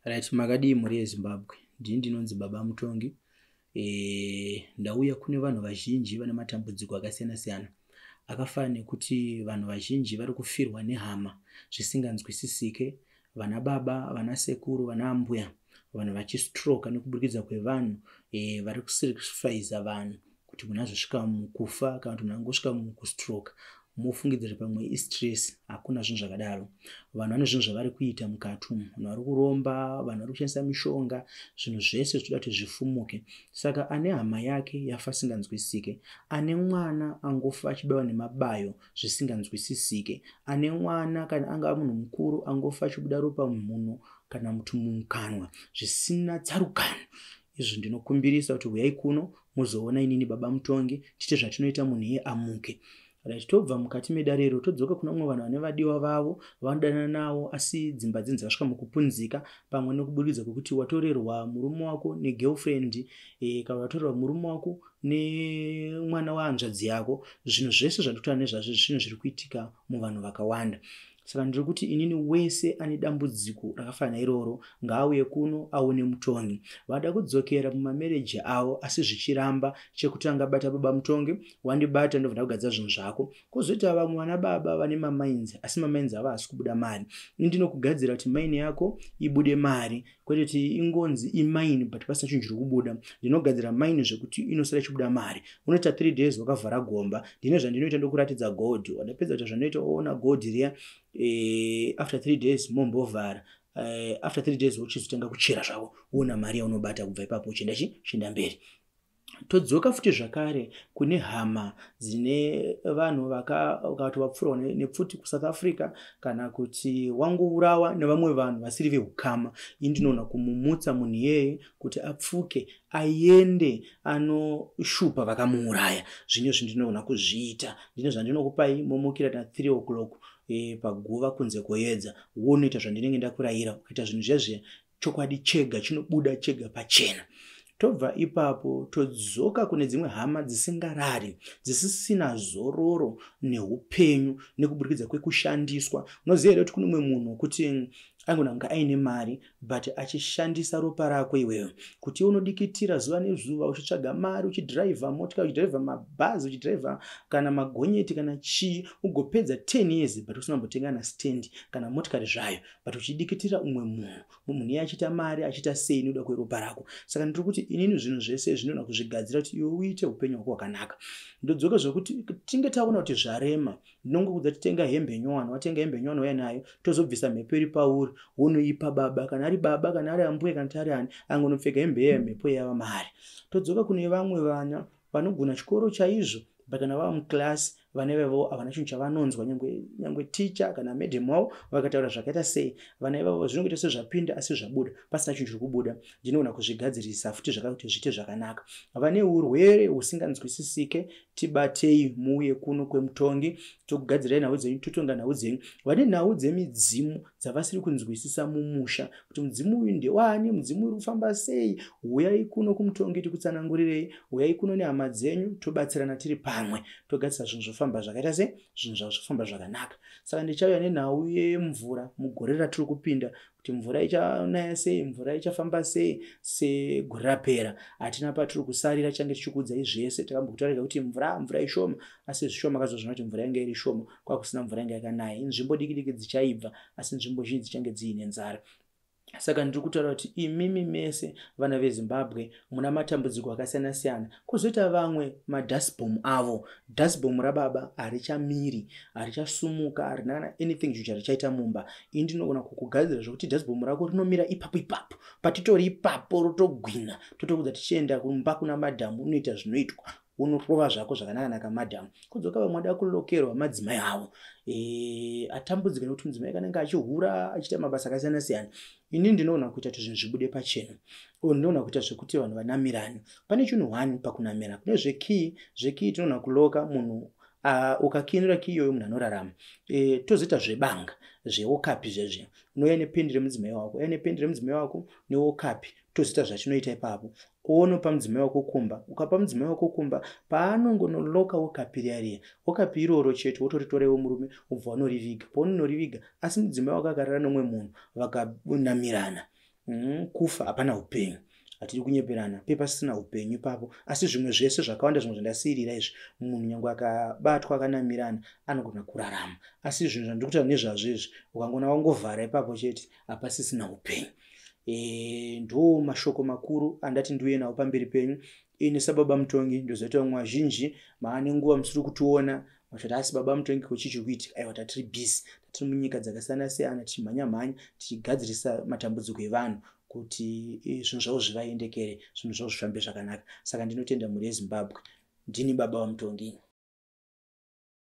Right, makadii mhuri yeZimbabwe? Ndini ndinonzi Baba Mutongi. Ndauya kune vanhu vazhinji vane matambudziko akasiyana siyana akafanana nekuti vanhu vazhinji vari kufirwa nehama zvisinganzwisisike, vana baba, vana sekuru, vana ambuya, vanhu vachistroka nekuburikidza kwevanhu vari kusacrifice vanhu kuti munhu azosvika mukufa kana kuti munhu angosvika mukustroka. Mofungidzira pamwe istress, hakuna zvinhu zvakadaro. Vanhu vane zvinhu zvavari kuita mukati umu, vanhu vari kuromba, vanhu vari kushandisa mishonga, zvinhu zvese zvinoda kuti zvifumuke. Saka ane hama yake yafa asinganzwisisike, ane mwana angofa achibayiwa nemabayo zvisinganzwisisike, ane mwana kana angava munhu mukuru angofa achibuda ropa mumhuno kana kuti mumukanwa zvisina tsarukano. Izvo ndinokumbirisa kuti huyai kuno muzoona inini Baba Mutongi, tiite zvatinoita munhu iye amuke. Right, tobva mukati medariro todzoka kuna vamwe vanhu vane vadiwa vavo vanodanana navo, asi dzimba dzinhu dzakasvika mukupunzika, pamwe nekuburikidza kwekuti watorerwa murume wako negirlfriend, kana watorerwa murume wako nemwana wehanzvadzi yako. Zvinhu zvese zvandikutaura nezvazvo zvinhu zviri kuitika muvanhu vakawanda. Saka ndiri kuti inini wese ane dambudziko rakafanana iroro ngaauye kuno aone Mutongi. Vada kudzokera mumamereji avo asi zvichiramba, chekutanga bata Baba Mutongi, wandibata ndobva ndakugadzira zvinhu zvako. Kwozoita vamwe vana baba vane mamainzi asi mamainzi avo haasi kubuda mari. Ini ndinokugadzira kuti maini yako ibude mari, kwete kuti ingonzi imaini but pasina chinhu chiri kubuda. Ndinogadzira maini zvekuti inosara ichibuda mari. Unoita 3 days wakavhara gomba. Ndine zvandinoita, ndokuratidza gold. Wandapedza kuita zvandinoita woona gold riya, after 3 days mombovhara. After 3 days wochizotenga kuchera zvako, woona mari yaunobata kubva ipapo uchienda chienda mberi. Todzoka futi zvakare kune hama dzine vanhu vakati vapfurwa nepfuti kuSouth Africa kana kuti wangourawa nevamwe vanhu vasiri veukama. Ini ndinoona kumumutsa munhu iyeye kuti apfuke aende anoshupa vakamuuraya. Zvino zvindinoona kuzviita, ndine zvandinokupai, momukira na 3 o'clock paguva kunze kwoedza, wonoita zvandinenge ndakurayira. Ukaita zvinhu zviya zviya, chokwadi chega chinobuda chega pachena. Tobva ipapo todzoka kune dzimwe hama dzisingarari, dzisisina zororo neupenyu nekuburikidza kwekushandiswa. Unoziva here kuti kune mumwe munhu wekuti aigona kunge aine mari but achishandisa ropa rako iwewe, kuti iwe unodikitira zuva nezuva uchitsvaga mari, uchidhiraivha motikari, uchidhiraivha mabhazi, uchidhiraivha kana magonyeti kana chii, ugopedza 10 years but usina kumbotenga kana stand kana motikari zvayo, but uchidikitira umwe munhu, munhu iye achiita mari achiita sei nekuda kweropa rako. Saka ndiri kuti inini zvinhu zvese zvinoona kuzvigadzira kuti iwe uite upenyu hwako hwakanaka. Ndodzoka zvekuti tinge taona kuti zvarema, ndinongokuudza titenga hembe nyowani, watenga hembe nyowani uya nayo, tozobvisa mhepo iri pauri, wonoipa baba, kana ari baba, kana ari ambuya, kana tari ani, angonopfeka hembe iya, mhepo yava mari. Todzoka kune vamwe vana vanogona chikoro chaizvo, but kana vava muclass vana ivavo havana chinhu chavanonzwa, nyangwe ticha kana madam wavo vakataura zvakaita sei, vana ivavo zvinongoita sezvapinda asi zvabuda pasina chinhu chiri kubuda. Ndinoona kuzvigadzirisa futi zvakakuti zviite zvakanaka. Vane urwere husinganzwisisike, tibatei muuye kuno kweMutongi, tokugadzirai nhau dzenyu, totonga nhau dzenyu. Vane nhau dzemidzimu dzavasiri kunzwisisa mumusha kuti mudzimu uyu ndewani, mudzimu uri kufamba sei, huyai kuno kuMutongi tikutsanangurirei. Huyai kuno nehama dzenyu, tobatsirana tiri pamwe, togadzisa zvinhu zvofamba zvakaita sei, zvinhu zvavo zvofamba zvakanaka. Saka ndichauya nenhau yemvura mugore ratiri kupinda, kuti mvura ichanaya sei, mvura ichafamba sei. Segore rapera hatina patiri kusarira, change tichikuudzai zvese. Takambokutaurira kuti mvura ishoma, asi zvishoma kazozvona kuti mvura yange iri shoma, kwakusina mvura yange yakanaya. Inzvimbo diki diki dzichaibva, asi nzvimbo zhinji dzichange dziine nzara. Saka ndiri kutaura kuti imimi mese vana veZimbabwe muna matambudziko akasiyana siyana, kwozoita vamwe madhasibhomu avo, dhasibhomu rababa harichamiri, harichasumuka, harina kana anything chinhu charichaita mumba. Ini ndinogona kukugadzira zvokuti dhasibhomu rako rinomira ipapo ipapo patitori ipapo, rotogwina, totokudza tichienda kumba kuna madhamu, unoita zvinoitwa, unorova zvako zvakanaka-naka madhamu. Kudzoka vamwe vada kulokerwa madzimai avo, atambudzika nekuti mudzimai kanenge achihura, achiita mabasa akasiyana siyana. Ini ndinoona kuita kuti zvinhu zvibude pachena, o ndinoona kuita zvekuti vanhu vanamirane. Pane chinhu one pakunamira, kune zvekii, zvekii tinoona kuloka munhu, ukakinura kii iyoyo munhu anorarama. Tozoita zvebanga, zveokapi zvezve, unouya nependi remudzimai wako, uya nependi remudzimai wako neokapi, tozoita zvatinoita ipapo, wonopa mudzimai wako kumba. Ukapa mudzimai wako kumba, paanongonoloka okapi riya riya, okapi iroro chete wotoritora iwe murume, ubva wanoriviga. Paunonoriviga, asi mudzimai wako akarara nomumwe munhu vakanamirana, Kufa hapana upenyu. Hatidi kunyeperana, pe pasisina upenyu ipapo. Asi zvimwe zvese zvakawanda zvimwe zvandasiirira izvi, munhu nyangwe akabatwa akanamirana anogona kurarama. Asi zvinhu zvandiri kutaura nezvazvo izvi, ukangoona wangovhara ipapo chete, hapasisina upenyu. Ndo mashoko makuru andati ndiuye nawo pamberi penyu. Ini sababa Mutongi ndozoita vamwe vazhinji maane nguva musiri kutiona, machati asi baba Mutongi ko chii chiri kuitika? Aiwa, tatiri busy, tatiri munyika dzakasiyana siyana tichimhanya mhanya tichigadzirisa matambudziko evanhu kuti zvinhu zvavo zvivaendekere, zvinhu zvavo zvifambe zvakanaka. Saka ndinotenda mhuri yeZimbabwe. Ndini baba vaMutongi.